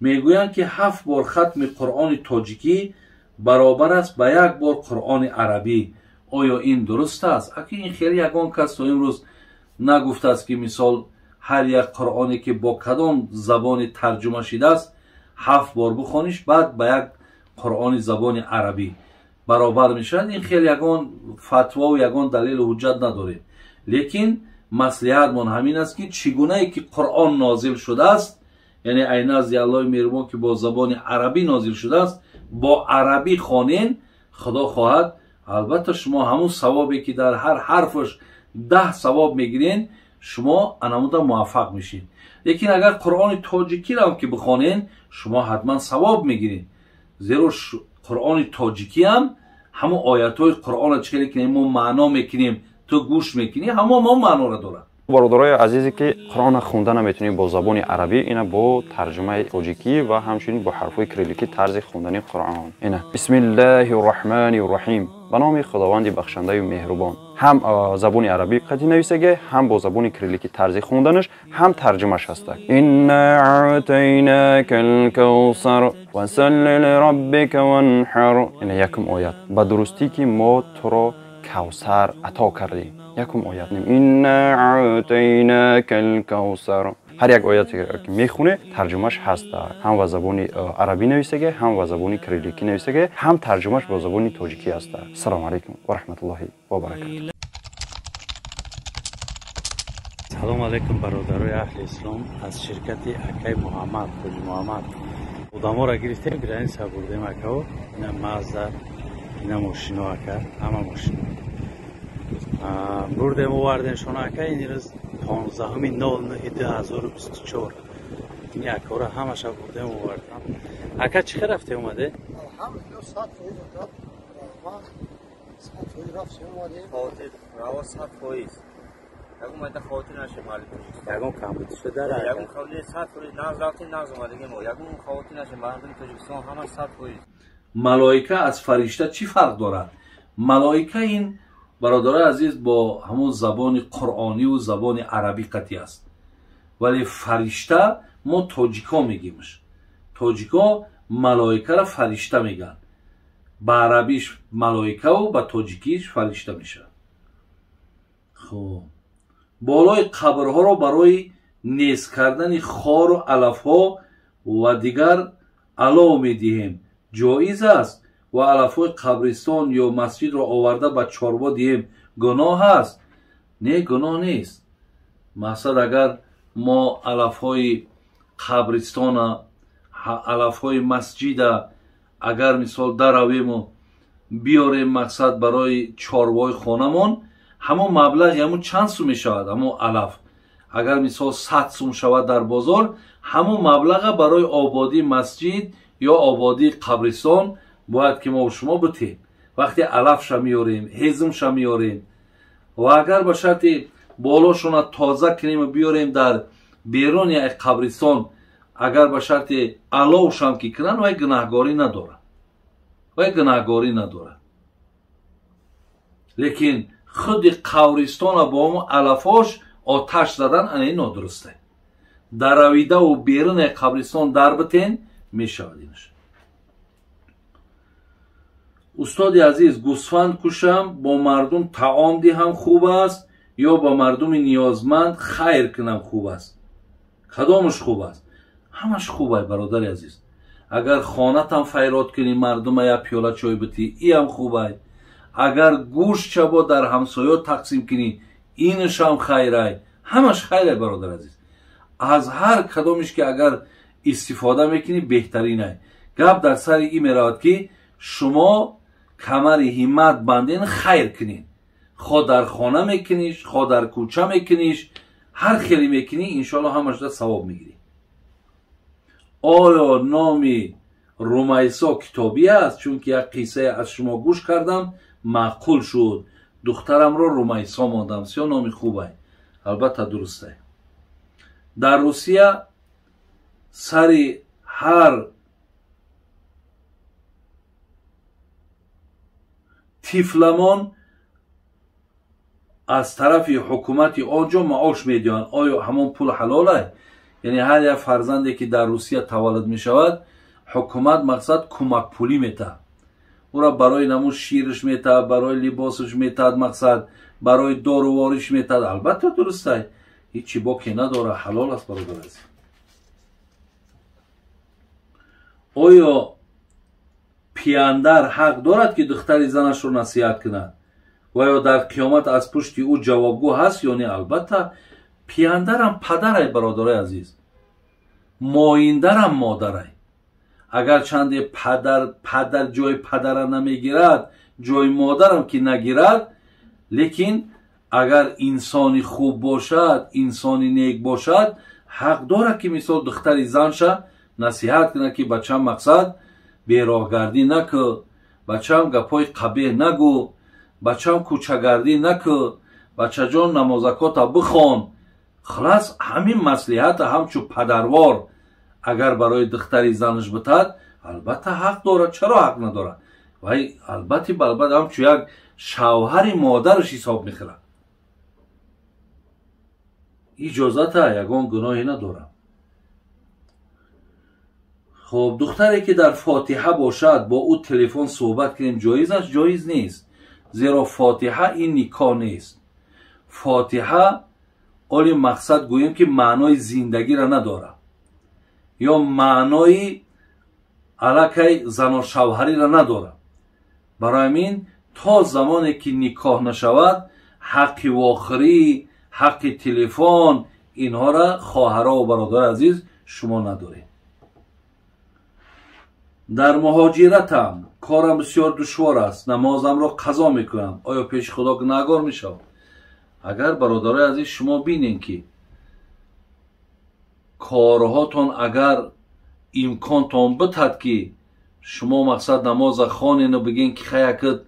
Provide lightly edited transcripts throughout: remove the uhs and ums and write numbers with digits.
Мегӯянд, ки 7 бор хатми Қуръони тоҷикӣ баробар аст ба 1 бор Қуръони арабӣ. Оё ин дуруст аст? Аки ин хеле ягон кас то имрӯз нагуфтааст, ки мисол ҳар як қуръоне ки бо кадом забони тарҷума шидааст 7 бор бихониш, баъд ба як қуръони забони арабӣ баробар мешавад. Ин хеле ягон фатвову ягон далелу ҳуҷҷат надорем. Лекин маслиҳатмон ҳамин аст, ки чӣ гунае ки Қуръон нозил шудааст, яъне ай назди Аллоҳи меҳрубон ки бо забони арабӣ нозил шудааст, бо арабӣ хонен, Худо хоҳад албатта шумо ҳамун савобе ки дар ҳар ҳарфаш 10 савоб мегирен, шумо анамуда муваффақ мешед. Лекин агар Қуръони тоҷикиро ки бихонен, шумо ҳатман савоб мегиред. Зеро Қуръони тоҷикӣ ҳам ҳамон оятҳои Қуръонро чӣ хеле ки мо маъно мекунем, ту гӯш мекунӣ, ҳамон мо маъноро дорад. Бародарои азизе ки Қуръонро хонда наметавонед бо забони арабӣ, ина бо тарҷумаи тоҷикӣ ва ҳамчунин бо ҳарфҳои кирилликӣ тарзи хондани Қуръон. Ина бисмиллаҳи рраҳмани рраҳим, ба номи Худованди бахшандаю меҳрубон. Ҳам забони арабӣ қатъи нависаге, ҳам бо забони кирилликӣ тарзи хонданаш, ҳам тарҷумаш ҳаста. Инна аътайнака алкавсар фасалли лираббика ванҳар. Ина якум оят. Ба дурустӣ ки мо туро кавсар ато кардем. Якум оят. Инна аътайнака алкавсар. Ҳар як ояте ки мехоне, тарҷумаш ҳаст. Ҳам ба забони арабӣ нависаге, ҳам ба забони кирилликӣ нависаге, ҳам тарҷумаш бо забони тоҷикӣ ҳаст. Ассалому алайкум ва раҳматуллоҳи ва баракатуҳ. Салом алайкум бародарои аҳли ислом. Аз ширкати акай Муҳаммад, Ҳоҷи Муҳаммад одаморо гирифтем, граница бурдем акао. Ина Мазда, ина мошино ака, ҳама мошино бурдем, овардем шона ака. Ин рӯз 15/09/2024 ин акора ҳамаша бурдем, овардам. Ака чӣ хел рафте омаде? Алҳамдулиллоҳ, 100% раҳмат, 100% рафтем омадем. Хотир раво 100%. Ягон майда хотир нашед мардуми Тоҷикистон. Ягон камбудӣ шуда ра? Ягон камбудӣ 100% нағз рафтем, нағз омадагем мо. Ягон хотир нашед мардуми Тоҷикистон ҳамаш 100%. Малоика аз фаришта чӣ фарқ дорад? Малоика ин бародарои азиз бо ҳамон забони қуръониву забони арабӣ қатъӣ аст. Вале фаришта мо тоҷико мегӯемш. Тоҷико малоикаро фаришта мегӯянд. Ба арабиш малоикаву ба тоҷикиш фаришта мешавад. Хуб, болои қабрҳоро барои нест кардани хору алафҳо ва дигар алов медиҳем. Ҷоиз аст? Ва алафҳои қабристон ё масҷидро оварда ба чорво диҳем, гуноҳ аст? Не, гуноҳ нест. Мақсад агар мо алафҳои қабристона, алафҳои масҷида агар мисол даравему биёрем, мақсад барои чорвои хонамон, ҳамон маблағ ҳамон чанд сум мешавад? Ҳамон алаф агар мисол 100 сум шавад дар бозор, ҳамон маблаға барои ободии масҷид ё ободии қабристон бояд ки мо шумо бутем. Вақте алафша меорем, ҳезумша меорем ва агар ба шарти болошона тоза кунем биёрем дар беруни қабристон, агар ба шарти аловшам ки кунанд, вай гунаҳгорӣ надорад, вай гунаҳгорӣ надорад. Лекин худи қабристона бо ҳамон алафош оташ задан ана ин нодурусте. Даравидаву беруни қабристон дар битен мешавад инаш. Устоди азиз, гӯсфанд кушам, бо мардум таом диҳам хуб аст ё ба мардуми ниёзманд хайр кунам хуб аст? Кадомаш хуб аст? Ҳамаш хуб аст, бародари азиз. Агар хонатам файрод кунӣ, мардума як пиёла чой битӣ, иам хуб аст. Агар гӯшт чабо дар ҳамсоё тақсим кунӣ, инашам хайрай. Ҳамаш хайрай, бародари азиз. Аз ҳар кадомиш ки агар истифода мекунӣ, беҳтаринай. Гап дар сари ин меравад ки шумо камари ҳиммат банден, хайр кунед. Хо дар хона мекуниш, хо дар кӯча мекуниш, ҳар хеле мекунӣ, иншоалло ҳамашда савоб мегирӣ. Оё номи Румайсо китобӣ аст? Чунки як қиссае аз шумо гӯш кардам, маъқул шуд. Духтарамро Румайсо мондам. Сиё номи хубай. Албатта дурустай. Дар Русия сари ҳар тифламон аз тарафи ҳукумати он ҷо маош медиҳанд. Оё ҳамон пул ҳалолай? Яъне ҳар як фарзанде ки дар Русия таваллуд мешавад, ҳукумат мақсад кӯмакпулӣ метаҳад. Ӯра барои намун ширш метаҳад, барои либосаш метаҳад, мақсад барои дорувориш метаҳад. Албатта дурустай, ҳеҷ боке надорад, ҳалол аст бародар азиз. Оё пияндар ҳақ дорад ки духтари занашро насиҳат кунад ва ё дар қиёмат аз пушти ӯ ҷавобгӯ ҳаст ё не? Албатта пияндарам падарай бародарои азиз, моиндарам модарай. Агар чанде падар ҷои падара намегирад, ҷои модарам ки нагирад, лекин агар инсони хуб бошад, инсони нек бошад, ҳақ дорад ки мисол духтари занша насиҳат кунад ки бачам мақсад бероҳгардӣ накӯ, бачам гапҳои қабеҳ нагӯ, бачам кӯчагардӣ накӯ, бачаҷон намозакота бихон. Хулас ҳамин маслиҳата ҳамчун падарвор агар барои духтари занаш битад, албатта ҳақ дорад. Чаро ҳақ надорад? Вай албатта балбат ҳамчун як шавҳари модараш ҳисоб мехӯрад. Иҷозата, ягон гуноҳе надорад. Хоб, духтаре ки дар фотиҳа бошад, бо ӯ телефон суҳбат кунем ҷоиз аст? Ҷоиз нест, зеро фотиҳа ин никоҳ нест. Фотиҳа оли мақсад гӯем ки маънои зиндагиро надорад ё маънои аллакай заношавҳариро надорад. Барои ҳамин то замоне ки никоҳ нашавад, ҳаққи вохирӣ, ҳаққи телефон, инҳоро хоҳаро ва бародари азиз шумо надоред. Дар муҳоҷиратам корам бисёр душвор аст, намозамро қазо мекунам, оё пеши худо гунаҳгор мешавам? Агар бародарои азиз шумо бинед ки корҳотон агар имконтон битад ки шумо мақсад намоза хонену биген ки хаякат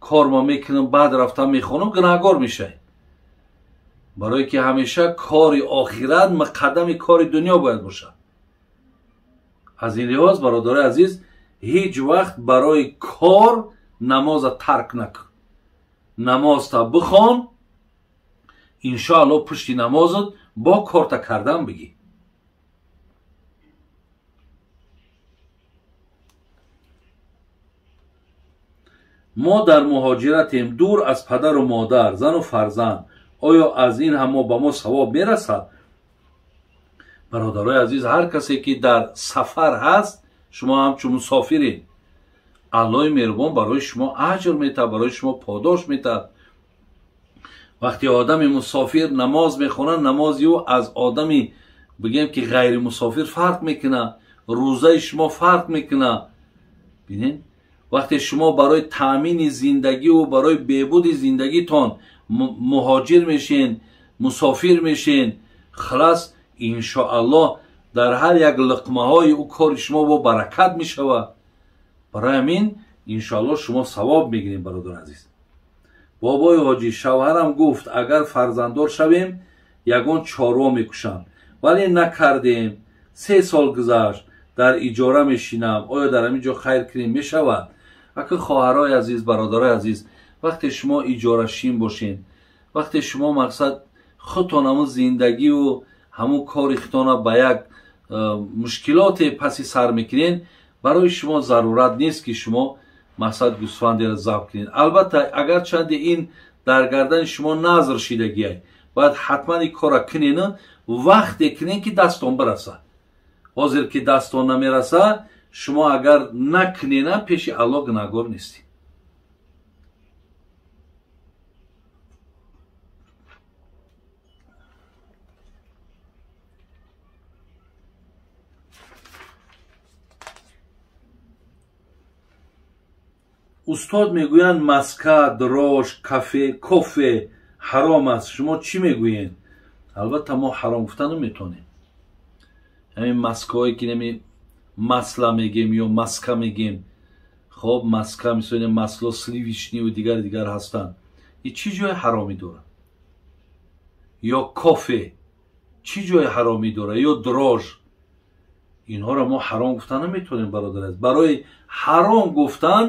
кор ма мекунам, баъд рафтам мехонам, гунаҳгор мешавед. Барое ки ҳамеша кори охират муқаддами кори дунё бояд бошад. Аз ин лиҳоз бародарои азиз ҳеҷ вақт барои кор намоза тарк накун. Намозта бихон, иншоалло пушти намозат бо корта кардан бигӣ. Мо дар муҳоҷиратем, дур аз падару модар, зану фарзанд. Оё аз ин ҳам ба мо савоб мерасад? Бародарои азиз, ҳар касе ки дар сафар ҳаст, шумо ҳамчун мусофиред, Аллоҳи меҳрубон барои шумо аҷр метаҳад, барои шумо подош метаҳад. Вақте одами мусофир намоз мехонад, намози ӯ аз одами бигем ки ғайри мусофир фарқ мекунад, рӯзаи шумо фарқ мекунад. Бинед, вақте шумо барои таъмини зиндагӣ ва барои беҳбуди зиндагитон муҳоҷир мешен, мусофир мешен, хулас иншоаллоҳ дар ҳар як луқмаҳои ӯ кори шумо бо баракат мешавад. Барои ҳамин иншоаллоҳ шумо савоб мегиред бародари азиз. Бобои ҳоҷӣ, шавҳарам гуфт агар фарзанддор шавем ягон чорво мекушам, вале накардем. 3 сол гузашт, дар иҷора мешинам, оё дар ҳамин ҷо хайр кунем мешавад? Ака хоҳарои азиз, бародарои азиз, вақте шумо иҷорашин бошед, вақте шумо мақсад худтон ҳамун зиндагиву ҳамун кори худтона ба як мушкилоте паси сар мекунед, барои шумо зарурат нест ки шумо мақсад гӯсфандеро забҳ кунед. Албатта агарчанде ин дар гардани шумо назр шидагиай, бояд ҳатман ин корра кунену вақте кунед ки дастон бирасад. Ҳозир ки дастон намерасад, шумо агар накунена пеши Аллоҳ гунаҳгор нестед. Устод мегӯянд маска, дрож, кафе, кофе ҳаром аст. Шумо чӣ мегӯед? Албатта мо ҳаром гуфта наметонем. Ҳамин маскаҳое ки нами масла мегем ё маска мегем, хоб маска мисол масло сливични ва дигар дигар ҳастанд, ин чӣ ҷои ҳаромӣ дорад? Ё кофе чӣ ҷои ҳаромӣ дорад? Ё дрож? Инҳоро мо ҳаром гуфта наметонем бародар азиз. Барои ҳаром гуфтан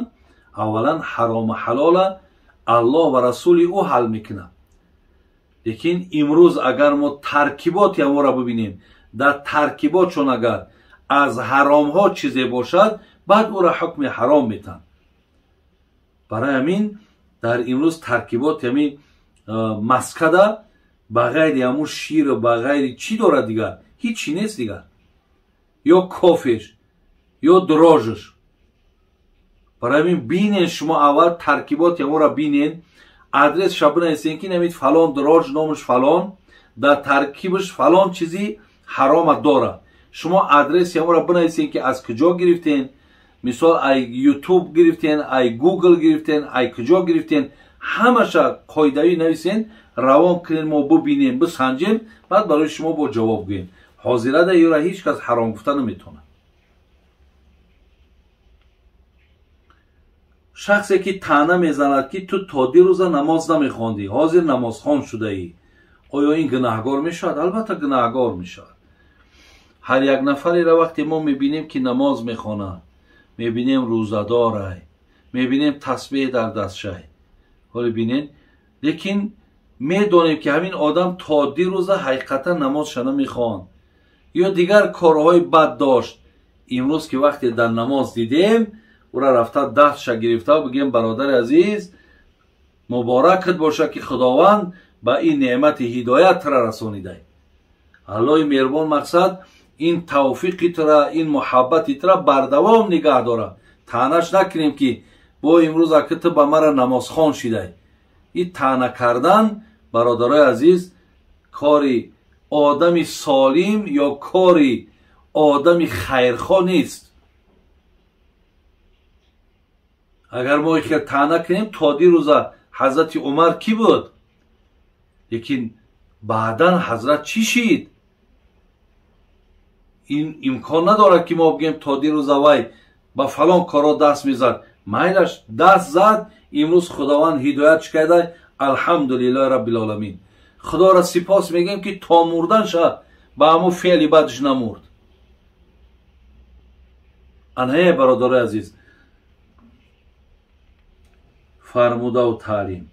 аввалан ҳарому ҳалола Аллоҳ ва расули ӯ ҳал мекунад. Лекин имрӯз агар мо таркиботи ҳамонро бибинем, Дар таркиботшон агар аз ҳаромҳо чизе бошад, баъд ӯра ҳукми ҳаром метанд. Барои ҳамин дар имрӯз таркиботи ҳамин маскада ба ғайри ҳамун шир, ба ғайри чӣ дорад дигар? Ҳичи нест дигар. Ё кофеш, ё дрожжаш. Барои ҳамин бинен, шумо аввал таркиботи ҳамонро бинен, адресша бинависен, ки намид фалон дрожж номаш фалон, дар таркибаш фалон чизи ҳарома дорад. Шумо адреси ҳамонро бинависен, ки аз куҷо гирифтен, мисол ай ютуб гирифтен, ай гугл гирифтен, ай куҷо гирифтен, ҳамаша қоидавӣ нависен, равон кунен, мо бубинем, бисанҷем, баъд барои шумо бо ҷавоб гӯем. Ҳозирада ёра ҳеҷ кас ҳаром гуфта наметавонад. Шахсе ки таъна мезанад, ки ту то дирӯза намоз намехондӣ, ҳозир намозхон шудаӣ, оё ин гунаҳгор мешавад? Албатта гунаҳгор мешавад. Ҳар як нафареро вақте мо мебинем, ки намоз мехонад, мебинем рӯзадорай, мебинем тасбеҳ дар дастшай, ҳоле бинен, лекин медонем, ки ҳамин одам то дирӯза ҳақиқатан намозша намехонд ё дигар корҳои бад дошт. Имрӯз ки вақте дар намоз дидем, ӯра рафта дастша гирифта бигем: бародари азиз, муборакат боша, ки Худованд ба ин неъмати ҳидоят тара расонидай. Аллоҳи меҳрубон мақсад ин тавфиқи тара, ин муҳаббати тара бардавом нигаҳ дорад. Таънаш накунем, ки бо имрӯз аки ту ба мара намозхон шидай. Ин таъна кардан, бародарои азиз, кори одами солим ё кори одами хайрхоҳ нест. Агар мо ихел таъна кунем, то дирӯза ҳазрати Умар кӣ буд? Лекин баъдан ҳазрат чӣ шид? Ин имкон надорад, ки мо бигӯем то дирӯза вай ба фалон корҳо даст мезад. Майлаш даст зад, имрӯз Худованд ҳидоят чӣ карда? Алҳамдулиллоҳи раббил оламин. Худоро сипос мегӯем, ки то мурданша ба ҳамун феъли бадш намурд. Анҳае, бародарои азиз, фармудаву таълим.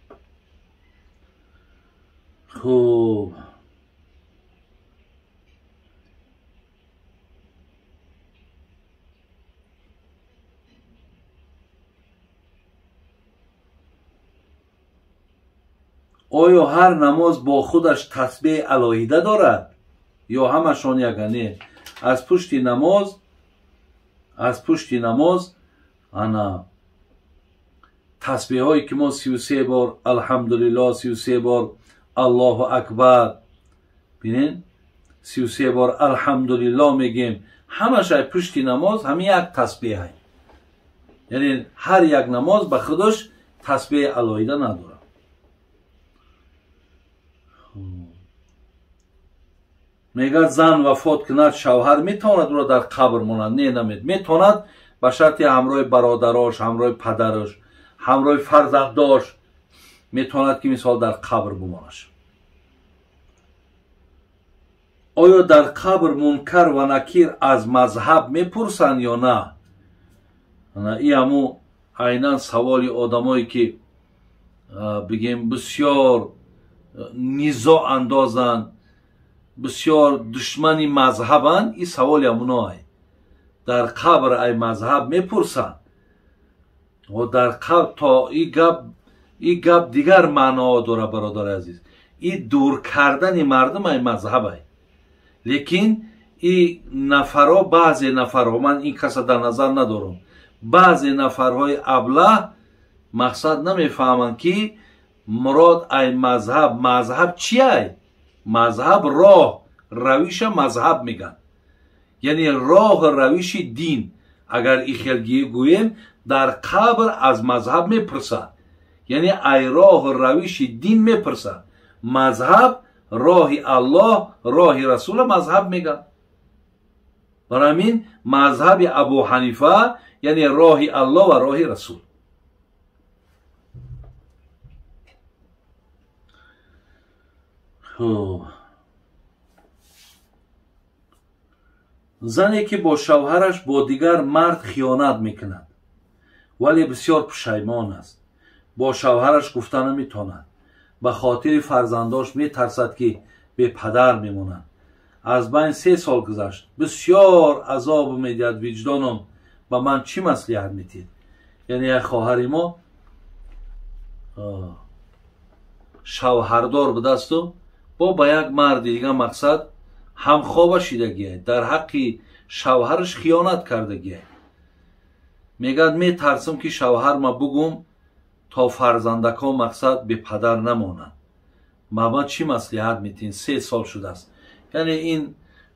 Хуб, оё ҳар намоз бо худаш тасбеҳи алоҳида дорад ё ҳамашон яга? Не, аз пушти намоз, аз пушти намоз ана тасбеҳое ки мо 33 бор алҳамдулиллоҳ, 33 бор аллоҳу акбар, бинен, 33 бор алҳамдулиллоҳ мегем, ҳамаш ай пушти намоз ҳамин як тасбеҳ. Яъне ҳар як намоз ба худаш тасбеҳи алоҳида надорад. Мегӯяд, зан вафот кунад, шавҳар метавонад ӯро дар қабр монад? Не, намед. Метавонад ба шарти ҳамроҳи бародарош, ҳамроҳи падараш, ҳамроҳи фарзандош метавонад, ки мисол дар қабр бимонаш. Оё дар қабр мункар ва накир аз мазҳаб мепурсанд ё на? И ҳаму айнан саволи одамое, ки бигем бисёр низоъ андозанд, бисёр душмани мазҳабанд, ин саволи ҳамуное. Дар қабр ай мазҳаб мепурсанд? Дар қабр то и гап дигар маъноҳо дорад, бародари азиз. И дур кардани мардум ай мазҳабай. Лекин и нафарҳо, баъзе нафарҳо, ман ин каса дар назар надорам, баъзе нафарҳои аблаҳ мақсад намефаҳманд, ки мурод ай мазҳаб, мазҳаб чи ай? Мазҳаб роҳ, равиша мазҳаб мегӯянд, яъне роҳ, равиши дин. Агар ихел гӯем, дар қабр аз мазҳаб мепурсад, яъне ай роҳу равиши дин мепурсад. Мазҳаб роҳи Аллоҳ, роҳи расула мазҳаб мегӯянд. Барои ҳамин мазҳаби Абу Ҳанифа яъне роҳи Аллоҳ ва роҳи расул. Хуб, зане ки бо шавҳараш бо дигар мард хиёнат мекунад, вале бисёр пушаймон аст, бо шавҳараш гуфта наметавонад, ба хотири фарзандош метарсад, ки бепадар мемонад. Аз байн 3 сол гузашт. Бисёр азоб медиҳад виҷдонам. Ба ман чӣ маслиҳат медиҳед? Яъне як хоҳари мо шавҳардор будасту бо ба як марди дига мақсад ҳамхоба шидагиай, дар ҳаққи шавҳараш хиёнат кардагиай. Мегӯяд метарсам ки шавҳарма бугум то фарзандакон мақсад бепадар намонанд. Ба ман чӣ маслиҳат медиҳед? 3 сол шудааст. Яъне ин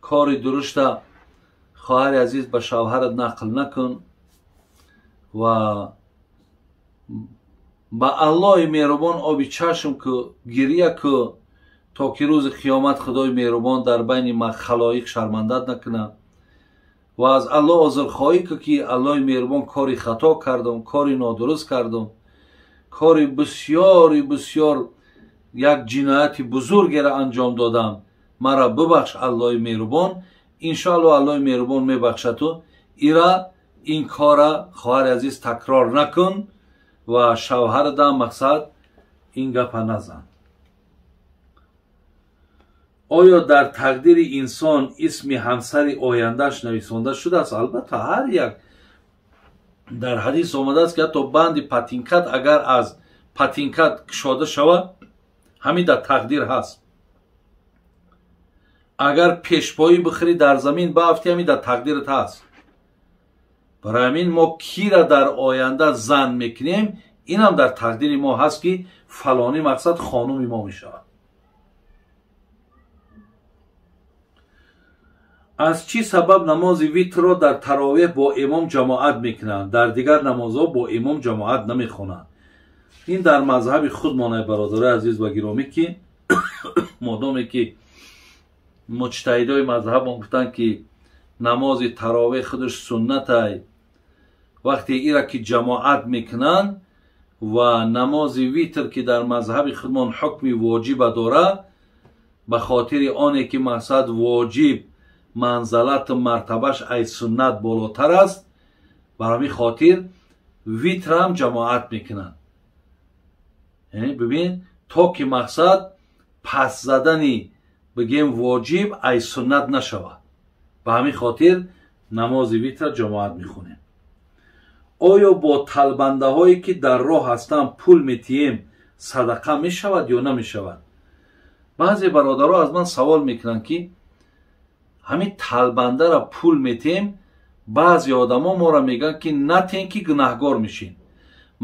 кори дурушта хоҳари азиз ба шавҳарат нақл накун ва ба Аллоҳи меҳрубон оби чашм ку, гирия ку, то ки рӯзи қиёмат Худои меҳрубон дар байни халоиқ шармандат накунад ва аз Аллоҳ узрхоҳӣ ку ки Аллоҳи меҳрубон кори хато кардам, кори нодуруст кардам, кори бисёри бисёр як ҷинояти бузургеро анҷом додам, мара бибахш Аллоҳи меҳрубон. Иншоаллоҳ Аллоҳи меҳрубон мебахшаду ира ин кора хоҳари азиз такрор накун ва шавҳарда мақсад ин гапа назан. Оё дар тақдири инсон исми ҳамсари ояндааш нависонда шудааст? Албатта, ҳар як дар ҳадис омадааст ки ҳатто банди патинкат агар аз патинкат кушода шавад, ҳамин дар тақдир ҳаст. Агар пешпоӣ бихӯрӣ дар замин баафтӣ, ҳамин дар тақдират ҳаст. Барои ҳамин мо кира дар оянда зан мекунем, инам дар тақдири мо ҳаст ки фалонӣ мақсад хонуми мо мешавад. Аз чӣ сабаб намози витрро дар таровеҳ бо имом ҷамоат мекунанд, дар дигар намозҳо бо имом ҷамоат намехонанд? Ин дар мазҳаби худмонай бародарои азиз ва гиромӣ, ки модоме ки муҷтаҳидои мазҳабон гуфтанд ки намози таровеҳ худаш суннатай, вақте ира ки ҷамоат мекунанд ва намози витр ки дар мазҳаби худмон ҳукми воҷиба дорад, ба хотири оне ки мақсад воҷиб манзалату мартабаш ай суннат болотар аст, бар ҳамин хотир витрам ҷамоат мекунанд. Яъне бибин, то ки мақсад пас задани бигем воҷиб ай суннат нашавад, ба ҳамин хотир намози витра ҷамоат мехонем. Оё бо талбандаҳое ки дар роҳ ҳастанд пул метиҳем садақа мешавад ё намешавад? Баъзе бародаро аз ман савол мекунанд ки ҳамин талбандара пул метиҳем, баъзе одамо моро мегӯянд ки натен ки гунаҳгор мешин.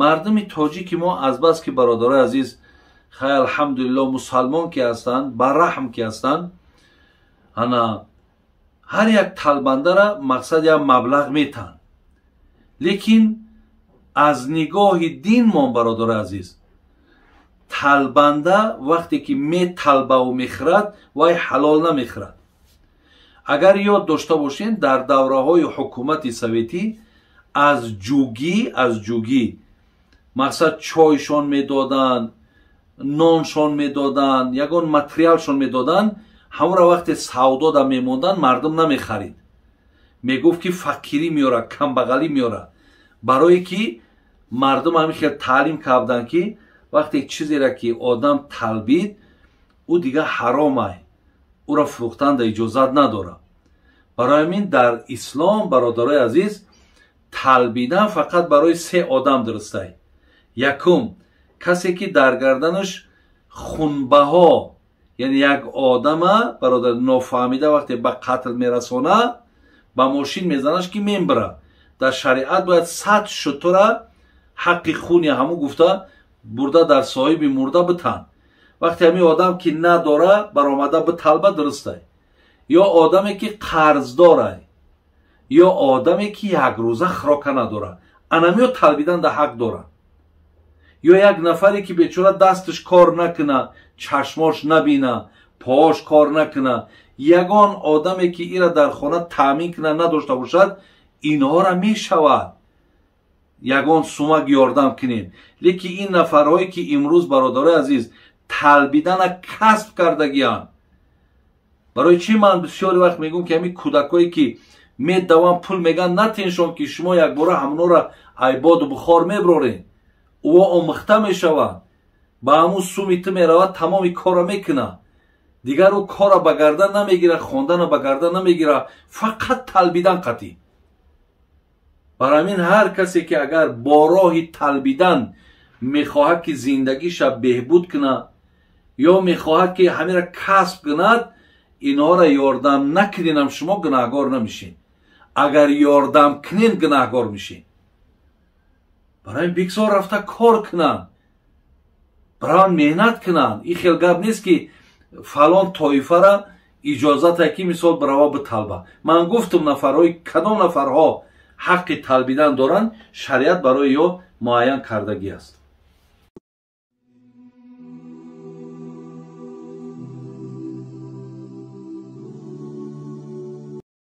Мардуми тоҷики мо азбас ки бародарои азиз хай алҳамдулилло мусалмон ки ҳастанд, бараҳм ки ҳастанд, ана ҳар як талбандара мақсад як маблағ метаҳанд. Лекин аз нигоҳи динмон бародарои азиз, талбанда вақте ки металбаву мехӯрад, вай ҳалол намехӯрад. Агар ёд дошта бошем, дар давраҳои ҳукумати советӣ аз ҷугӣ мақсад чойшон медоданд, ноншон медоданд, ягон материалшон медоданд, ҳамонро вақте савдода мемонданд мардум намехарид. Мегуфт ки фақирӣ меёрад, камбағалӣ меёрад. Барое ки мардум ҳамин хел таълим карданд ки вақте чизеро ки одам талбид, ӯ дига ҳаромай, ӯро фурӯхтанда иҷозат надорад. Барои ҳамин дар ислом бародарои азиз талбидан фақат барои 3 одам дурустай. Якум, касе ки дар гарданаш хунбаҳо, яъне як одама бародар нофаҳмида вақте ба қатл мерасона, ба мошин мезанаш ки мембира. Дар шариат бояд 100 шутура ҳаққи хуни ҳаму гуфта бурда дар соҳиби мурда битан. Вақте ҳамин одам ки надора баромада биталба дурустай. Ё одаме ки қарздорай, ё одаме ки якрӯза хӯрока надора, анамиё талбидан да ҳақ дора. Ё як нафаре ки бечора дасташ кор накуна, чашмош набина, поаш кор накуна, ягон одаме ки ира дар хона таъмин куна надошта бошад, инҳоро мешавад ягон сумак ёрдам кунем. Лекин ин нафарҳое ки имрӯз бародарои азиз талбидана касб кардагианд. Барои чӣ ман бисёри вақт мегӯм ки ҳамин кӯдакое ки медаванд пул мегӯянд, натеншон ки шумо якбора ҳамонҳоро айбоду бухор меброред, ӯ омӯхта мешавад, ба ҳамун суми ту меравад, тамоми корро мекунад. Дигар ӯ кора ба гардан намегира, хондана ба гардан намегира, фақат талбидан қатӣ. Барои ҳамин ҳар касе ки агар бо роҳи талбидан мехоҳад ки зиндагиша беҳбуд кунад ё мехоҳад ки ҳамира касб кунад, инҳоро ёрдам накунинам, шумо гунаҳгор намешед. Агар ёрдам кунен, гунаҳгор мешед. Барои бигзор рафта кор кунанд, барои меҳнат кунанд. Ин хел гап нест ки фалон тоифара иҷозате ки мисол барава биталба. Ман гуфтам, нафарҳои кадом нафарҳо ҳаққи талбидан доранд, шариат барои ё муайян кардагӣ аст.